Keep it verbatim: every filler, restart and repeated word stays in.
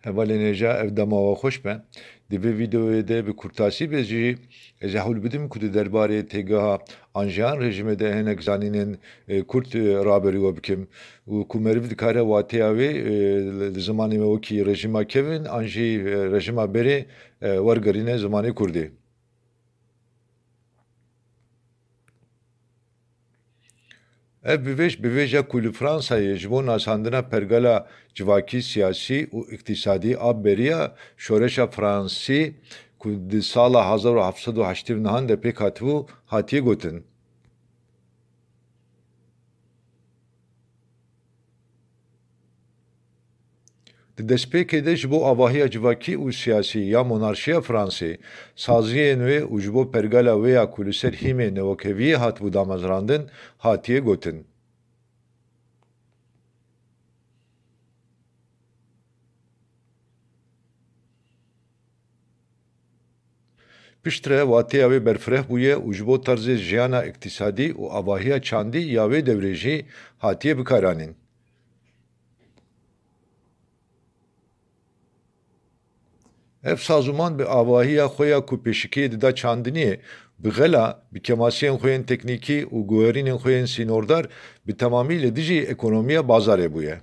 Hevalên hêja, ev dema we xweş be. Di vê vîdeoyê de bi kurtasî be jî ez ê hewl bidim ku di derbarê têgeha anjiyan rejîmê de hinek zanînên, e, kurt, e, raberî we bikim û ku meriv dikare wateya wê, e, li, li zimanê me wekî rejîma kevin an jî, e, rejîma berê, e, wergerîne zimanê kurdî. Ev bivêj, bivêj e ku li Fransayê ji bo nasandina pergala civakî, siyasî û îqtîsadî a beriya şoreşa fransî ku di sala hezar û heft sed û heştê û nehan de pêk hatibû, hatiye gotin. Di destpêkê de ji bo avahiya civakî û siyasî ya monarşiya Fransê, saziyên wê û ji bo pergala wê ya ku li ser hîmê newekeviyê hatibû damezrandin, hatiye gotin. Piştre wateya wê berfireh bûye û ji bo terzê jiyana îqtîsadî û avahiya çandî ya wê dewrê jî hatiye bikaranîn. Ev sazûman bi avahiya xwe ya ku pêşikiyê dida çandiniyê, bi xela, bi kemasiyên xwe yên teknîkî û guherînên xwe yên sînordar bi temamî li dijî ekonomiya bazarê bûye.